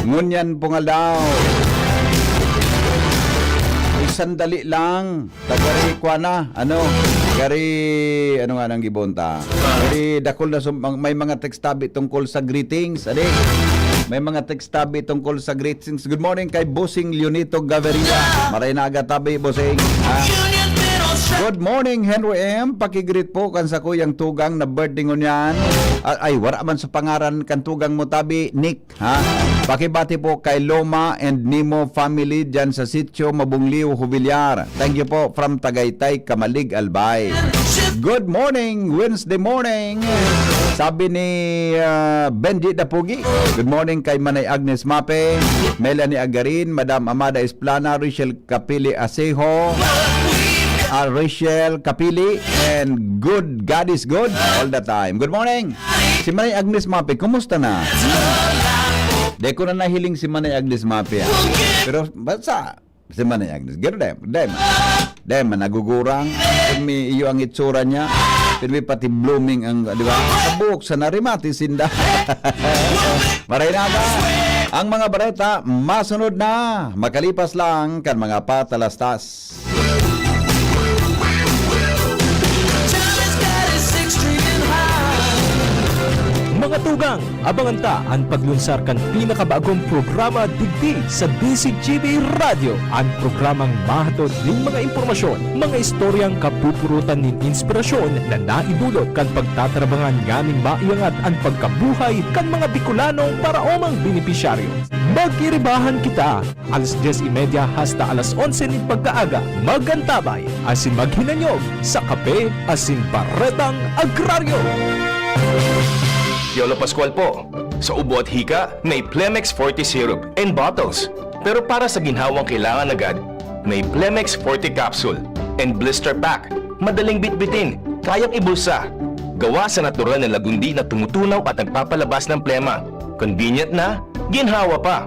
Ngunyan pong aldaw. Uy, sandali lang. Tagari kwa na, ano? Gari, ano nga nang gibon ta? Gari, dakul na sum-, may mga text tabi tungkol sa greetings, adi? May mga text tabi tungkol sa greetings. Good morning kay Bossing Leonito Gaviria. Maray na aga tabi, Bossing. Ah. Good morning, Henry M. Pakigreet po kan sakuyang tugang na birthday ngunyan. Ah, ay, wala man sa pangaran kan tugang mo tabi, Nick. Ha? Pakibati po kay Loma and Nemo family dyan sa Sitio Mabungliw, Jubilar. Thank you po from Tagaytay, Camalig, Albay. Good morning, Wednesday morning. Sabi ni, ah, Benji Dapugi. Good morning kay Manay Agnes Mape, Melanie Agarin, Madam Amada Esplana, Rachel Kapili Asejo, ah, Rachel Kapili, and good, God is good all the time. Good morning. Si Manay Agnes Mape, kumusta na? Di ko na nahiling si Manay Agnes Mape, ah. Pero basta, si Manay Agnes, garo dai, dai man. Dai man, nagugurang. Kung may iyo ang itsura niya, pero may pati blooming ang, di ba? Sa buhok, sa narimati, sinda. Maray na ba? Ang mga bareta, masunod na. Makalipas lang kan mga patalastas. Mga tugang, abangan ta an paglunsar kan pinakabagong programa digdi sa D Z G B Radyo, an programang mahatod nin mga impormasyon, mga istoryang kapupurutan nin inspirasyon na naidulot kan pagtatarabangan nganing maiangat an pagkabuhay kan mga Bicolanong paraomang benepisyaryo. Mag-iribahan kita! Alas dyes y media hasta alas onse nin pagkaaga, mag-antabay asin maghinanyog sa Kape asin Baretang Agraryo. Piolo Pascual po. Sa ubo at hika, may Plemex Forte Syrup in bottles. Pero para sa ginhawang kailangan agad, may Plemex Forte Capsule and Blister Pack. Madaling bitbitin, kayang ibulsa. Gawa sa natural na lagundi na tumutunaw at nagpapalabas ng plema. Convenient na, ginhawa pa.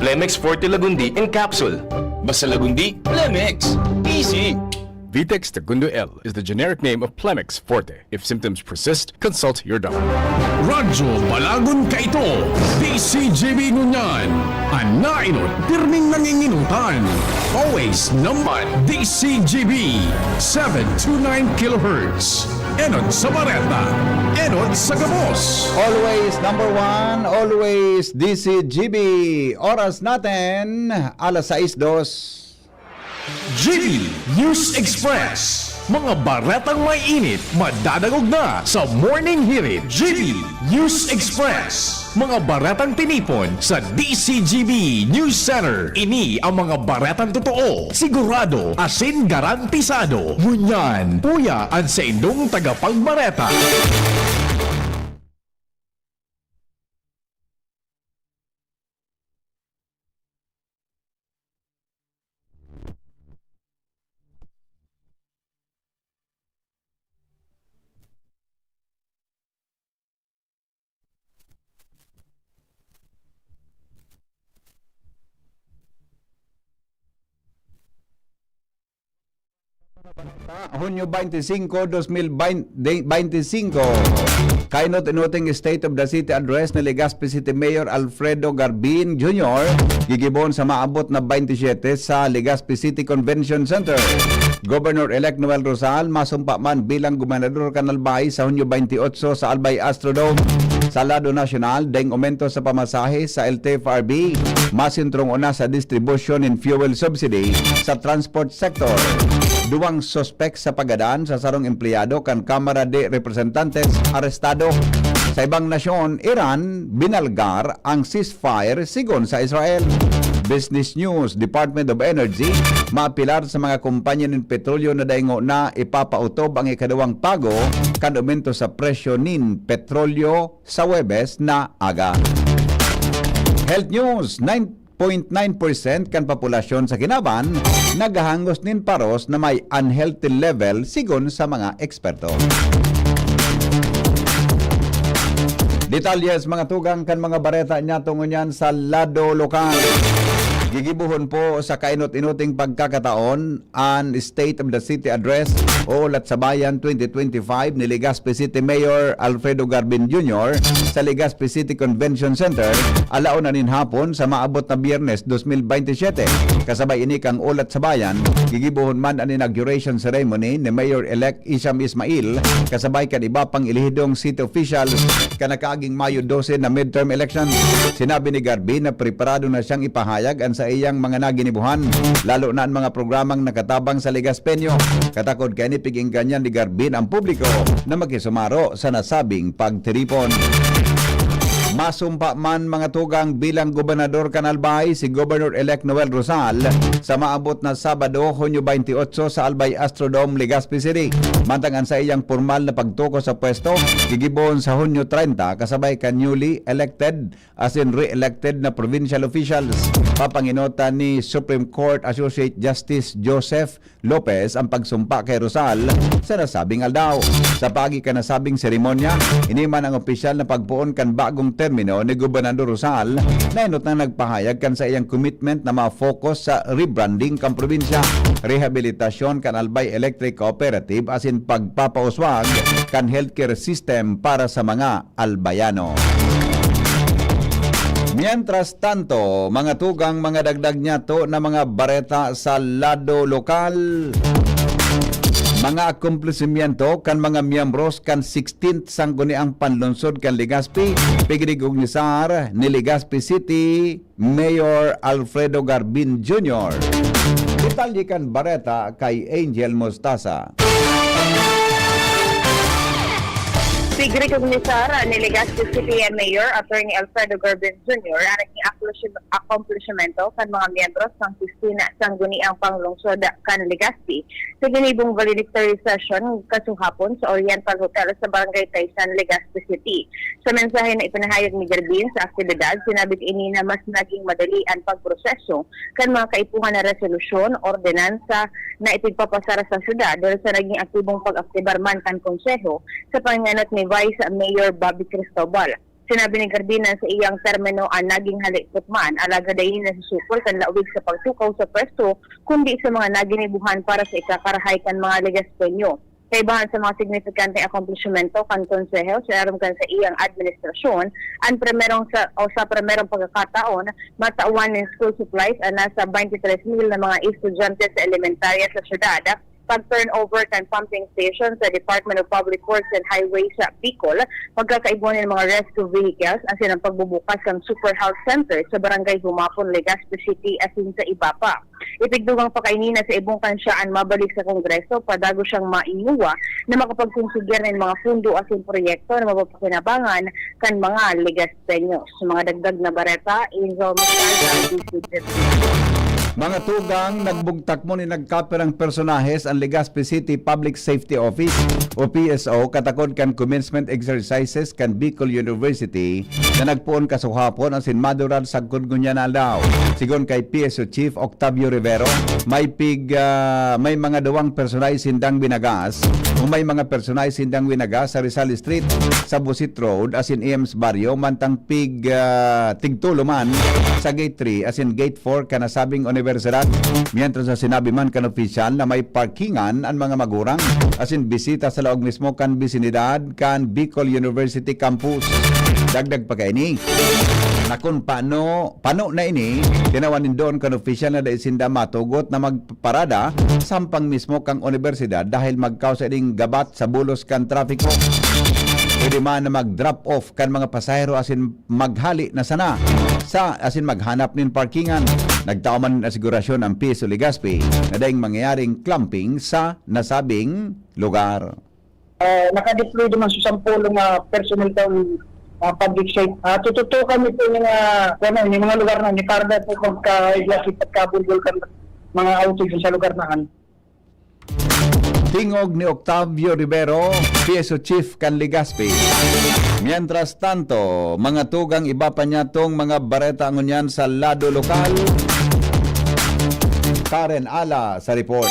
Plemex Forte Lagundi in Capsule. Basta Lagundi, Plemex. Easy! Vitex Segundo L is the generic name of Plemex Forte. If symptoms persist, consult your doctor. Radyo Balagon kaito, D C G B ngunyan. An nainot, pirming nanginginutan. Always number D C G B, seven two nine kilohertz. Enot sa bareta, enot sa gabos. Always number one, always D C G B. Oras natin, alas sais dos. G B News Express. Mga baretang may init, madadangog na sa Morning Hirit. G B News Express. Mga baretang tinipon sa D C G B News Center. Ini ang mga baretang totoo, sigurado, asin garantisado. Ngunyan, uya an saindong tagapagbareta. Hunyo twenty-five, dos mil bente, bente y cinco. Kainot-inoting State of the City Address ni Legazpi City Mayor Alfredo Garbin Junior gigibon sa maabot na twenty-seven sa Legazpi City Convention Center. Governor-elect Noel Rosal masumpa man bilang gobernador kan Albay sa Hunyo twenty-eight sa Albay Astrodome. Sa lado nasyonal, daing aumento sa pamasahe sa L T F R B, masentrong una sa distribution nin fuel subsidy sa transport sector. Duwang suspek sa pagadan sa sarong empleyado kan Kamara de Representantes arestado. Sa ibang nasyon, Iran, binalgar ang ceasefire sigon sa Israel. Business News, Department of Energy, mapilar sa mga kompanya nin petrolyo na daing ngona ipapautob ang ikaduwang pago kan aumento sa presyo nin petrolyo sa Huwebes na aga. Health News, nine point nine percent kan populasyon sa kinaban naghahangos nin paros na may unhealthy level, sigon sa mga eksperto. Detalye sa mga tugang kan mga bareta niyato ngunyan sa lado lokal. Gigibohon po sa kainot-inoting pagkakataon an State of the City Address o Ulat sa Bayan twenty twenty-five ni Legazpi City Mayor Alfredo Garbin Junior sa Legazpi City Convention Center, alauna nin hapon sa maabot na Biyernes, dos mil bente y siyete. Kasabay ini kan Ulat sa Bayan, gigibohon man an inauguration ceremony ni Mayor-elect Isham Ismail, kasabay kan iba pang elehidong city officials kan nakaaging Mayo dose na midterm election. Sinabi ni Garbin na preparado na siyang ipahayag an saiyang mga naginibohan, lalo na an mga programang nakatabang sa Legazpeño. Katakod kaini, pig-engganyan ni Garbin ang publiko na makisumaro sa nasabing pagtiripon. Masumpa man, mga tugang, bilang gobernador kan Albay si Governor-elect Noel Rosal sa maabot na Sabado, Hunyo twenty-eight, sa Albay Astrodome, Legazpi City. Mantang an saiyang pormal na pagtuko sa pwesto, gigibohon sa Hunyo treinta, kasabay kan newly elected asin re-elected na provincial officials. Papangenotan ni Supreme Court Associate Justice Joseph Lopez ang pagsumpa ki Rosal sa nasabing aldaw. Sa paagi kan nasabing seremonya, ini man ang opisyal na pagpoon kan bagong termino ni Gobernador Rosal, na enot na nagpahayag kan saiyang commitment na ma-focus sa rebranding kan probinsya, rehabilitasyon kan Albay Electric Cooperative asin pagpapauswag kan healthcare system para sa mga Albayano. Mientras tanto, mga tugang, mga dagdag niyato na mga bareta sa lado lokal. Mga akomplesimiento kan mga miyembros kan sixteenth Sangguniang Panlungsod kan Legazpi, pigdigugnisar ni Legazpi City Mayor Alfredo Garbin Junior. Detalye kan bareta kay Angel Mostaza. Pigrekognisa ni Legazpi City Mayor Attorney Alfredo Garbin Junior ang naging akomplisyem-, akomplisyemento kan mga miyembro sang sixteen Sangguniang Panglungsod kan Legazpi sa ginibong valedictory session kasuhapon sa Oriental Hotel sa Barangay Taysan, Legazpi City. Sa mensahe na ipinahayag ni Garbin sa aktibidad, sinabi ini na mas naging madali an pagproseso kan mga kaipuhan na resolusyon, ordinansa na ipigpapasar sa syudad dahil sa naging aktibong pag-aktibar man kan Konseho sa pangenot ni Vice Mayor Bobby Cristobal. Sinabi ni Cardina sa iyang termino an naging halikot man, alagad dai ini nasusukol kan lawig sa pagtukaw sa pwesto, kundi sa mga naginibuhan para sa ikakarahay kan mga Legaspeño. Kaibahan sa mga signifikanteng akomplishmento kan Konseho, sa aram kan sa iyang administrasyon, an primerong sa, o sa primerong pagkakataon, matawan nin school supplies an nasa twenty-three mil na mga estudyante sa elementarya sa syudad, pag-turnover kan pumping station sa Department of Public Works and Highways sa Bicol, pagkakaibo nin mga rescue vehicles, asin ang pagbubukas kan Super Health Center sa Barangay Humapon, Legazpi City, asin sa iba pa. Ipigdugang pa kaini na sa ibong kan siya an mabalik sa Kongreso, padago siyang mainuwa na makapagkonsider nin mga pundo asin proyekto na mapapakinabangan kan mga Legazpeños. Sa mga dagdag na bareta, Angel Mascalda, D C T V. Mga tugang, nagbugtak mo ni nagkapirang personahes ang Legazpi City Public Safety Office o P S O katakod kan commencement exercises kan Bicol University na nagpoon kasuhapon asin madurar sagkod ngunyan na aldaw. Sigon kay P S O Chief Octavio Rivero, may pig, ah, may mga duwang personahe sindang binagas o may mga personahe sindang winagas sa Rizal Street, sa Busit Road, asin E M's Barrio, mantang pig, ah, tigtulo man sa Gate three asin Gate four kan nasabing unibersidad. Mientras na sinabi man kan opisyal na may parkingan an mga magurang asin bisita sa laog mismo kan bisinidad kan Bicol University Campus. Dagdag pa kaini, na kun pano, pano na ini, tinawan nin duon kan opisyal na dai sinda matugot na magparada sampang mismo kan unibersidad dahil magkaos ining gabat sa bulos kan trapiko. Pwede man na mag-drop off kan mga pasahero asin maghali na sana sa, asin maghanap nin parkingan. Nagtao man nin asigurasyon ang P S O Legazpi na daing mangyayaring clamping sa nasabing lugar. Ah, naka-deploy naman sa sampolong, ah, personnel kan, ah, public safety. Ah, tututukan mi po yung, ah, ano, yung mga lugar na ni para po pagka-, pagkabulbul kan mga auto dyan sa lugar na yan. Tingog ni Octavio Rivero, P S O Chief kan Legazpi. Mientras tanto, mga tugang, iba pa niya tong mga bareta ngunyan sa lado lokal. Karen Ala sa report.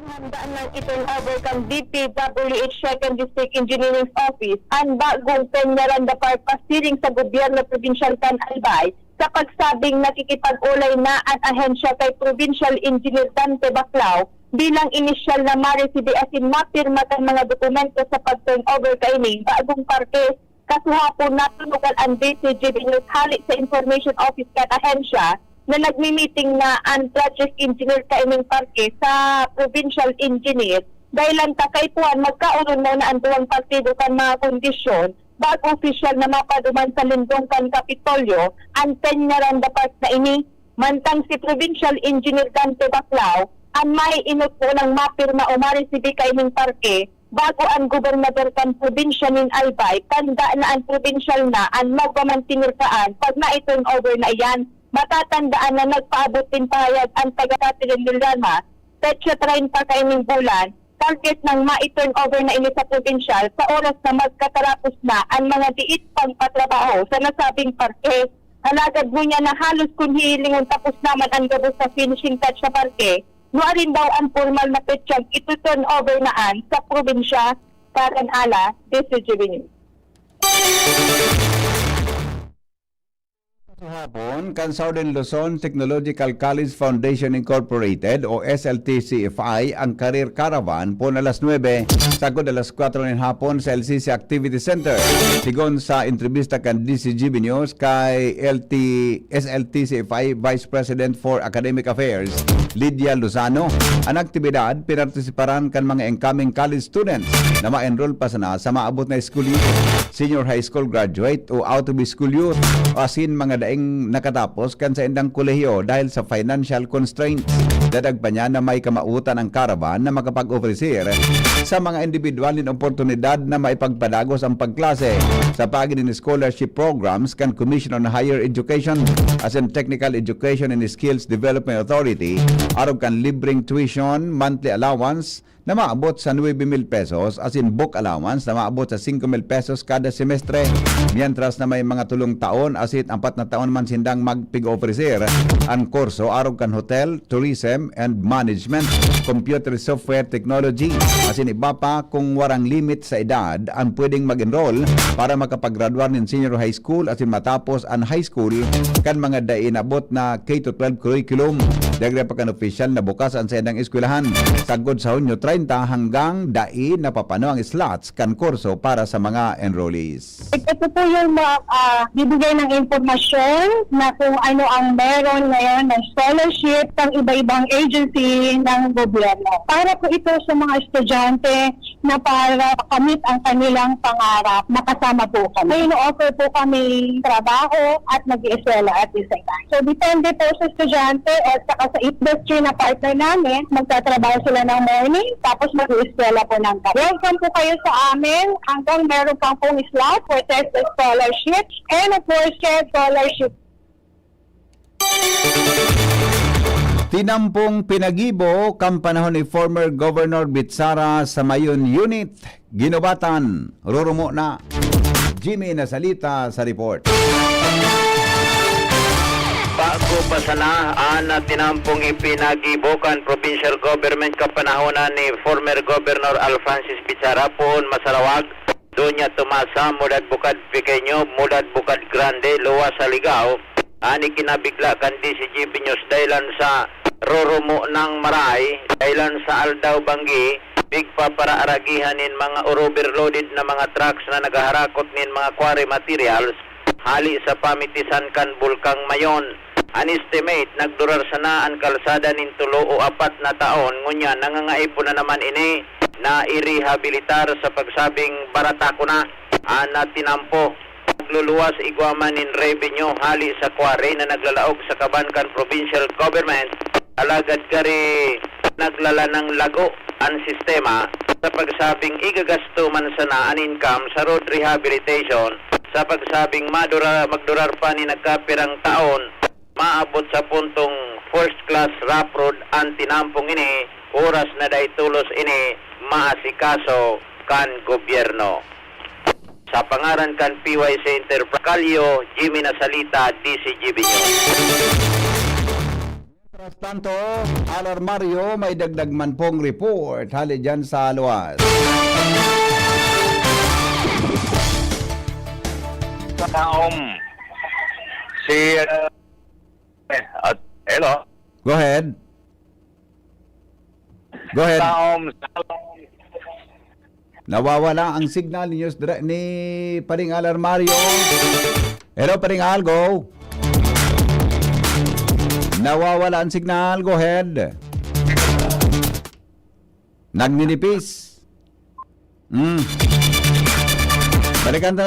Handa nang i-turnover kan D P W H Second District Engineering Office an bagong Peñaranda Park pasiring sa gobyerno probinsyal kan Albay, sa pagsabing nakikipag-olay na an ahensya kay Provincial Engineer Dante Baclao bilang inisyal na maresibi asin mapirma kan mga dokumento sa pag-turnover kaining bagong parke. Kasuhapon, natunugan an D C G B News hale sa Information Office kan ahensya na nagmi-meeting na an project engineer kaining parke sa provincial engineer, dahilan ta kaipuhan magkaoron muna an duwang partido kan mga kondisyon bago opisyal na mapaduman sa lindong kan Kapitolyo an Peñaranda Park na ini. Mantang si Provincial Engineer Dante Baclao an may inot munang mapirma o maresibi kaining parke, bago an gobernador kan probinsya nin Albay, tanda na an probinsyal na an magmamantener kaan pag nai-turnover na iyan. Matatandaan na nagpaabot nin pahayag an taga-Catherine Liliana, petsa treinta kaining bulan, target nang mai-turnover na ini sa probinsyal sa oras na magkatarapos na an mga diit pang patrabaho sa nasabing parke. Alagad ngunyan na halos kun hihilingon tapos naman an gabos na finishing touch sa parke, nuarin daw an pormal na petsang ito-turnover na an sa probinsya. Karen Ala, D C G B News. Kahapon, kan Southern Luzon Technological College Foundation Incorporated o S L T C F I ang career caravan poon alas nuebe sagkod alas kwatro nin hapon sa L C C Activity Center. Sigon sa entrebista kan D C G B News kay L T, S L T C F I Vice President for Academic Affairs, Lydia Lozano, an aktibidad pinartisiparan kan mga incoming college students na ma-enroll pa sana sa maabot na school year, senior high school graduate o out of school youth, o asin mga daing nakatapos kan saindang kolehiyo dahil sa financial constraints. Dadag pa niya na may kamautan ang caravan na makapag-ofrecer sa mga individual nin oportunidad na maipagpadagos ang pagklase sa paagi nin scholarship programs kan Commission on Higher Education asin Technical Education and Skills Development Authority, arog kan libreng tuition, monthly allowance, na maabot sa nuebe mil pesos, asin book allowance na maabot sa singko mil pesos kada semestre, mientras na may mga tulong taon asin apat na taon man sindang magpig-ofrecer an kurso arog kan hotel, tourism and management, computer software technology, asin iba pa. Kung warang limit sa edad, an pwedeng mag-enroll para makapagradwar nin senior high school asin matapos an high school kan mga dai inabot na K to twelve curriculum. Dagre pa kan opisyal na bukas an saindang eskwelahan. Sagkod sa Hunyo treinta hanggang dai napapano ang slots kan kurso para sa mga enrollees. Ito po yung ma-, ah, bibigay ng impormasyon na kung ano ang meron ngayon ng scholarship ng iba-ibang agency ng gobyerno. Para po ito sa mga estudyante na para makamit ang kanilang pangarap, makasama po kami. May ino-offer po kami trabaho at nag-ieskwela at the same time. So, depende po sa estudyante at saka sa industry na partner namin. Magtatrabaho sila ng morning, tapos mag-ieskwela po ng gabi. Welcome po kayo sa amin hanggang meron pang pong slot for test scholarship and of course, share scholarship. Tinampong pinagibo kan panahon ni former Governor Bitsara sa Mayon Unit, Guinobatan, rurumo na. Jimmy Nasalita sa report. Bago pa sana an tinampong ipinagibo kan provincial government kapanahonan ni former Governor Alphonsus Bitsara poon masarawag, Doña Tomasa, Mudad Bukad Pequeño, Mudad Bukad Grande, Luwas sa Ligao, an ikinabigla kan D C G B News dahilan sa rurumo nang maray, dahilan sa aldaw banggi, pigpaparaaragihan nin mga overloaded na mga trucks na naghaharakot nin mga quarry materials hali sa pamitisan kan Bulkang Mayon. An estimate, nagdurar sana an kalsada nin tulo o apat na taon, ngunyan nangangaipo na naman ini na irehabilitar sa pagsabing barata ko na an tinampo. Nagluluwas igwa man nin revenue hali sa quarry na naglalaog sa kaban kan provincial government, alagad kari naglala ng lago an sistema sa pagsabing igagasto man sana an income sa road rehabilitation, sa pagsabing madura-, magdurar pa ni nagkapirang taon, maabot sa puntong first class rough road an tinampong ini, oras na dai tolos ini maasikaso kan gobyerno. Sa pangaran kan P Y C Enterprise, Kalyo, Jimmy Nasalita, D C G B News. Mientras tanto, Alarmario, may dagdag man pong report hali dyan sa luwas. Sa taong si, uh, eh, at, hello? Go ahead. Go ahead. Taong, Nawawala ang signal ni News Dire-, ni Paring Al Armario. Hello, Paring Al, go. Nawawala ang signal, go ahead. Nagninipis. Mm. Balikan ta na